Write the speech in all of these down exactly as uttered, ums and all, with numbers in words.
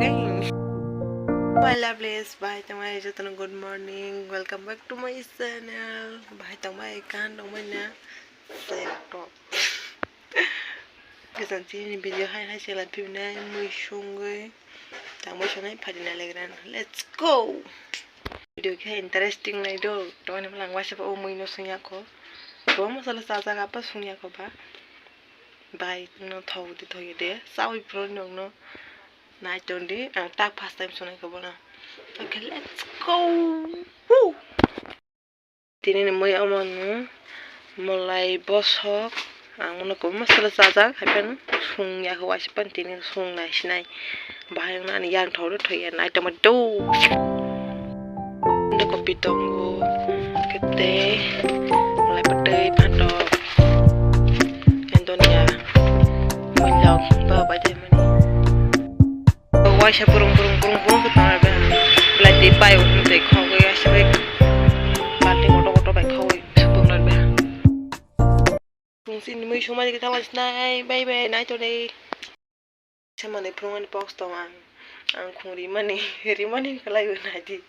My lovelies, bahai tongmani jotono good morning, welcome back to my channel. Bahai tongmani kan tongmani na, saya tok. Kesan chini video hai hai sela pibna mui sungui tangbo sanai phadi na legrana. Let's go. Video khe interesting nai do. Tongmani lang waisa o mui no sungya ko. Bo masala sajak apa sungya ko ba. Bai no thok de thok de. Sawi pro no no. Nai ton di. Ang tak first time sunai ko bono. Okay, let's go. Woo. Tini ni mui omo no molai bosok. Ang mano kwbangma salo chajak, haiphano sung ya khe waisa phano tini sung nai sinai. Bahai wngna ani yang thok thok ya nai tongma do. Ando kopi tongo, kete, malai patwi phantok, endonia, muilok, ba bai tei mani. Waisa burung burung burung burung khe tongna be. Belai twi pai o hwn tei khogwi waisa bai balti moto moto bai khogwi supung rw be. Sung sini mui sumani kita wasinai bai bai nai to dei. Samani phunukmani box tong ang. Ang khung rimani rimani khlai o nai di.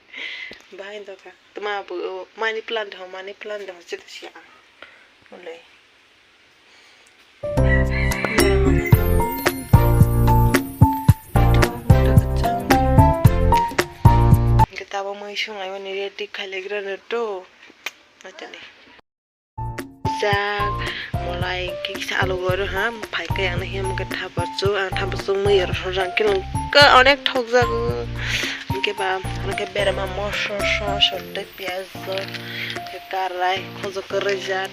Bahai doka. Tma bo money plant ho money plant ho chita si ang. Mulai. Hingke tabok mui sung laimani ready khailagrana to. Matani. Jak, molai, hingke kisa alu goro ha, phai khe ang him hingke thapachuk, ang thapachuk mui oro sojang khe onek thokjago. Hingke ba, hingke berama moso, so, so, tei piyaj, hingke karai, khojok kwrwi jat.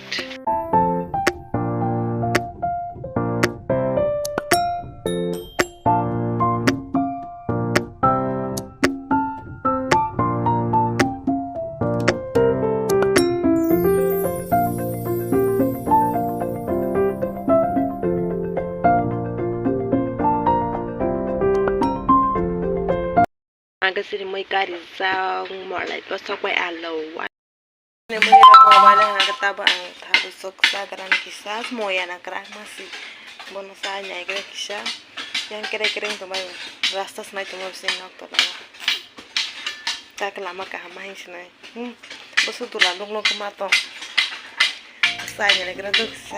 Ang khe sini mui karijak, molai bosok bai alu. Mui rok mobile hwnka khe tabuk ang tabuk sok chagrani kisa moya na kwrak masi. Bono cha naigra kisa. Yang kereng kereng tongbai rasta swnai tongma bisi nok tola o. Tak lama kaham ma hing sinai. Hmm. Bwswk dula nuk nuk ma tong. Cha naigra duk kisa.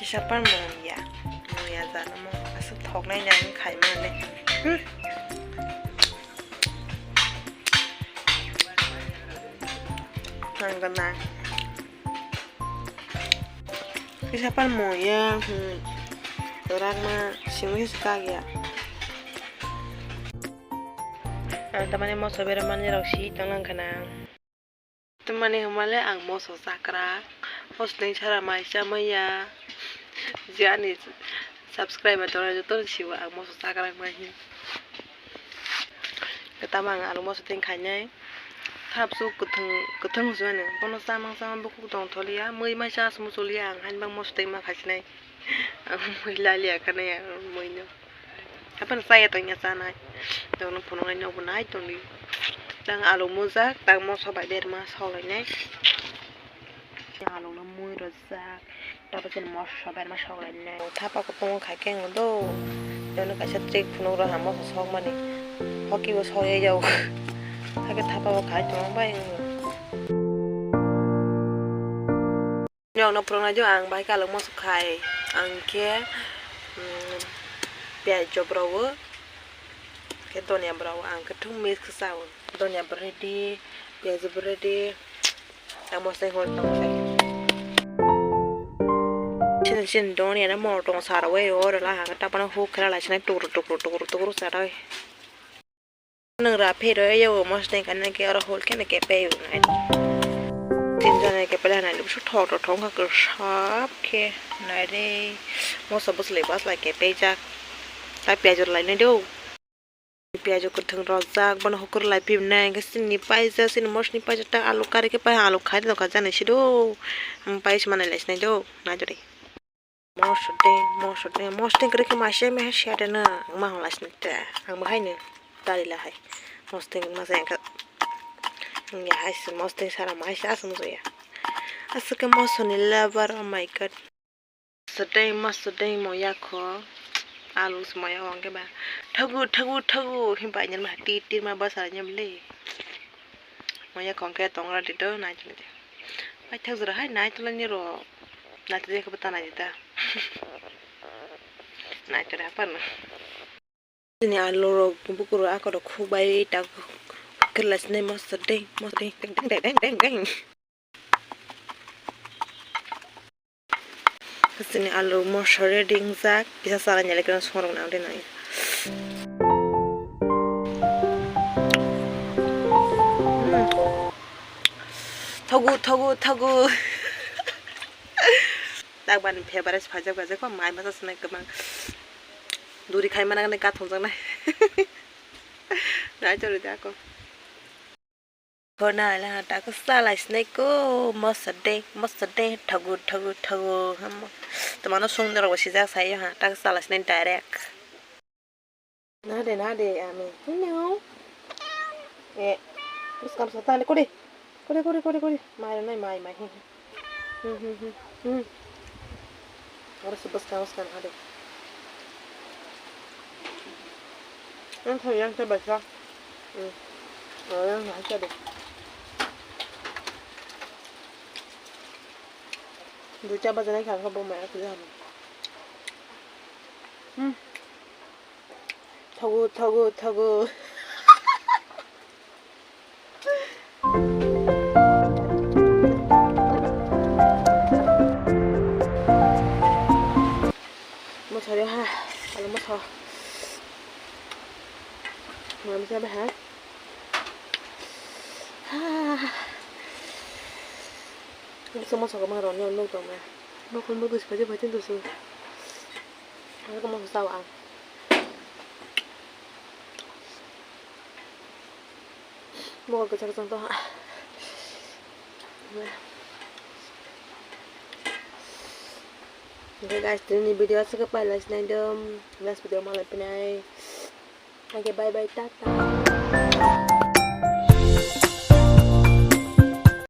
Kisa pan mung ya, mung ya jana mo aswk thoknai nang khai mani. Hmm. Nang gana. Kisa pan mo ya, hmm. Rakma simi se kak ya. Ang tamani moso berem mani rok si tong lang khana. Tamani hwnmale ang moso chakra, moso teng sara mai cha maya. Je ani subscriber tongnai joto ni sibo ang moso chakra mai hi. Tamo ang alu moso teng khainai. Thapsu kwthwng, kwthwng hwnwi mano. Bono chamang chamang bukhuk tong tholiya. Mui mai cha asmu choliya ang hainbang moso teng ma khaisinai. Ang mui laliya khana ya mui no. Hapan saya tong ya chanai. Tong no phunuk nai no bo nai tong di. Tang alu mujak, tang moso bai berma sok lai nai. Alu no mui rojak. Tapo chini moso berma sok lai nai. Thapa ko tong khai keng do. Tong no kaisa trick phunuk ro ha moso sok mani. Hoki bo sok ye jau. Hake thapa bo khai tong bai. Nokno phwrwngnaijak ang bahai khe alok moso khai, ang khe, mm, piyaj rok rwo, khe donia bo rwo, ang khe thung mix khe chao. Donia bo ready, piyaj bo ready, ang moso tei hor tongo. Chini, chini donia no mol tong sa rwo, oro la hang tapano huk khe la lai sinai tukru, tukru, tukru, tukru sa rwi. Nwng ra phero yao moso teng kha nang khe oro hol khe nang khe pei nai. Tin jona khe pela nai lubsu thok thok thok wngkha kwsap khe nai re. Moso bwslai bwslai khe peijak. Ta piyaj rw lai nai do. Piyaj kwthwng rojak bono hukur lai pibnai hwnkhe chini paijak chini mosni paijak ta alu kari khe pai alu khai rw kha jani si do. Paisa manai lai sinai do nai do re. Mosodeng, mosodeng, mosodeng kwrwi khe maise mehai siya de no. Ang ma hwnla sini te. Ang bo haino tari la hai. Mosodeng ma jai kha. Ang ya hai se mosodeng sara ma hai se aswk wngya. Aswk khe mosoni lover, oh my God. Mosodeng, mosodeng mo yakho. Alu se mo yakho hwnkhe ba. Thagu, thagu, thagu. Himba anyar ma tir tir ma bwsa anyam le. Mo yakho hwnkhe tongra di do nai tong di. Paithak jora hai nai tong ni ro. Nai tong khe ta nai di ta. Nai tong ha pan. Chini alu rok bukur rok ako rok khuk bai tak kwrwla sinai mosodeng mosodeng deng deng deng deng. Chini alu mosodeng ringjak kisa chana nai le kwrwng songrok nang de nai. Thogu thogu thogu. Tak bani favorite phajak bajak ko mai masa sinai kwbang. Duri khai mana gane ka thongjak nai. Nai chori da ko. Khona ala ha tak salai sinai ko mosodeng mosodeng thogu thogu thogu. Tama no sung norok sijak sai ha tak salai sinai direct. Na de, na de, ami. Hello. Eh, bwskang sa tali, kore. Kore, kore, kore, kore. Mai, mai, mai, mai. Hmm, hmm, hmm, hmm. Ora se bwskang, bwskang, na de. Yang sa, yang sa, basa. Hmm. Oh, yang sa, sa de. Duita bajanai kha, kha bo mai, aku jam. Hmm. Thogu, thogu, thogu. Moso ri ha, alo moso. Mami sa ba ha. Ha. Moso moso ko ma ro ni nuk tong ma. Nokol mo bwsai phai phai tin dusu. Ang khe moso chao ang. Mokol kwchang kwchang tong. Okay guys, tini video aswk khe pailai sinai do. Next video malai pinai. Okay, bye bye, tata.